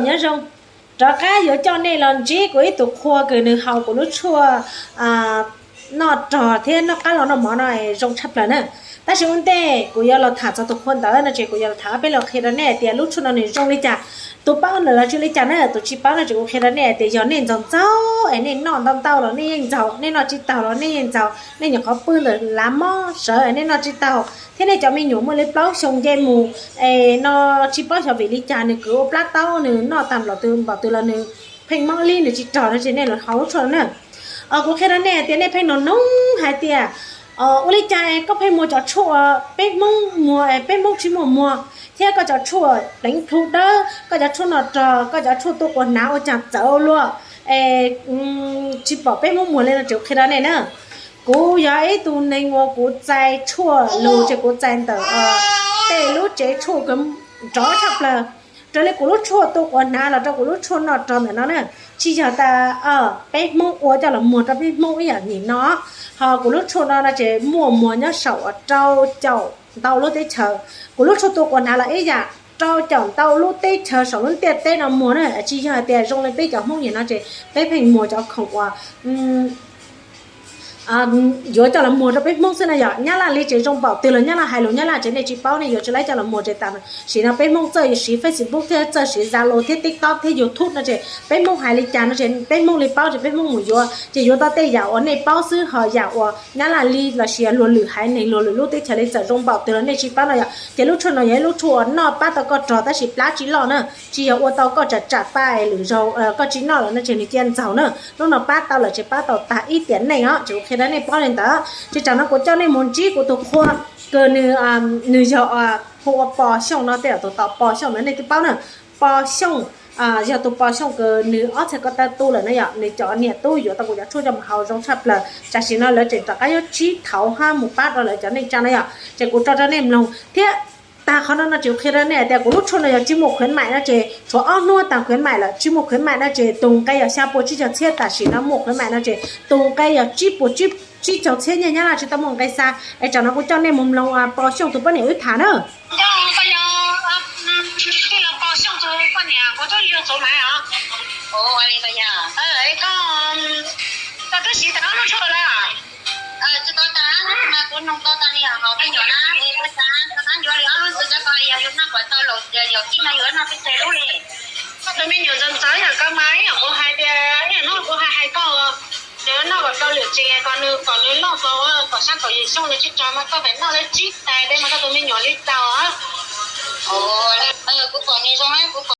Nyob zoo, rov qab yuav coj nej los ntsib kuv ib tug qhua kws nws haus kuv lub tshuaj noj rog thiab noj qab los noj mov no zoo tshaj plaws na. Tab sis ua ntej kuv yuav los tham txog tus qhua ntawd no ces kuv yuav los tham ob peb los qhia rau nej hais tias lub tshuaj no nws zoo li cas. Tus paub lawm los tsis ua li cas na, tus tsis paub no ces kuv qhia rau nej hais tias yog nej ntxaug ntxaug es nej noj ntau ntau los nej yeej ntxaug, nej noj tsis taug los nej yeej ntxaug, nej nyuam qhuav pw ntawm lav mob sawv es nej noj tsis taug, thiab nej cov me nyuam muaj li plaub xyoo nce mus es no tsis paub xyov vim li cas nws kwv ua plab taub, nws noj tag npaum twg npaum twg los nws pheej mob li nws tsis rog no ces nej los haus lub tshuaj no na. Kuv qhia rau nej hais tias nej pheej nug noog hais tias ua li cas koj pheej muag cov tshuaj peb Hmoob muag es peb Hmoob tsis muaj muag, thiab koj cov tshuaj pleev plhu dawb, koj cov tshuaj noj rog, koj cov tshuaj tu quas hnav ua cas txawv luaj es tsis pom peb Hmoob muag li no ces kuv qhia rau nej na. Kuv yog ib tug neeg uas kuv txais tshuaj lug ces kuv txais ntawm tej lub tsev tshuaj nrov tshaj plaws. Raws li kuv lub tshuaj tu quas hnav los rau kuv lub tshuaj noj rog ntawm no na, tsis yog tas peb Hmoob ua coj los muag rau peb Hmoob ib yam nim no, ho kuv lub tshuaj no no ces muaj muag nyob saum uas rau caum ntau lub teb chaws. Kuv lub tshuaj tu quas hnav los ib yam rau caum ntau lub teb chaws saum lub ntiaj teb no muag na, tsis yog hais tias zoo li peb cov Hmoob nim no ces peb pheej muag cov khoom uas yuav coj los muag rau peb Hmoob xwb na yom. Nyab Laj li ces zoo npaum twg los Nyab Laj hais lus Nyab Laj ces nej tsis paub nej yuav tsis laib coj los muag ces tam sim no peb Hmoob txawj siv Facebook thiab txawj siv Zalo thiab TikTok thiab YouTube no ces peb Hmoob hais li cas no ces peb Hmoob li paub ces peb Hmoob mus yuav ces yuav tau tej yam uas nej paub xwb, ho yam uas Nyab Laj li los sis luag lwm haiv neeg luag lwm lub teb chaws li txawm zoo npaum twg los nej tsis paub no yom. Ces lub tshuaj no yog ib lub tshuaj uas noj pab tau koj rog tab sis plab tsis loj na, tsis yog ua tau koj tsam tsam paj es lwm zaug koj tsis noj lawm no ces nws cia ntxaug na. Lub no pab tau lawm ces pab tau tag ib tiam neej os, ces kuv qhia rau nej paub li ntawd. Ces tsam no kuv coj nej mus ntsib kuv tus qhua kws nws yog hu ua Pos Xyooj no, tej zaum tus tau Pos Xyooj ntawd nej twb paub na. Pos Xyooj yog tus Pos Xyooj kws nws ob txhais ko taw tu lawm na yom, nws cov niam tub yuav tau kuv cov tshuaj coj mus haus zoo tshaj plaws, tam sim no lawv tseem rov qab yuav tsib thaum hab mus pab rau lawv cov neej tsa na yom. Ces kuv tso rau nej mloog thiab. Tag qhov no no ces kuv qhia rau nej hais tias kuv lub tshuaj no yog tsis muaj khuyến mại no ces tshuav ob hnub tag khuyến mại lawm, tsis muaj khuyến mại no ces tus nqe yog xya puas tsib caug txhiab, tam sim no muaj khuyến mại no ces tus nqe yog tsib puas tsib caug txhiab nyiaj Nyab Laj tsis tau muaj nqe xa. Es tsam no kuv coj nej mus mloog Pos Xyooj tus poj niam wb tham na. Tij laug Pos Xyooj tus poj niam, kuv twb yug txuv maiv os. Ua li ko yog, koj twb siv tau ob lub tshuaj lawm? Tsis tau tas, kuv noog tau tas li hauv me nyuam na, es kuv xav rov qab yuav li ob lub ntxiv, rau qhov yog yus noj kom tau lawm, yog kij no yus noj peb tsawg lub li. Koj tus me nyuam ntxawv ntxawv yam koj mas, ib yam kuv hais tias, ib yam no kuv hais hais koj, yus noj kom tau lwm tsev, kom nws, kom nws loj kom, kom xya kaum yim xyoo nws tsis rog mas koj pem noj lawv tsib tais dej mas koj tus me nyuam li tau. Kuv pom nws zoo, kuv pom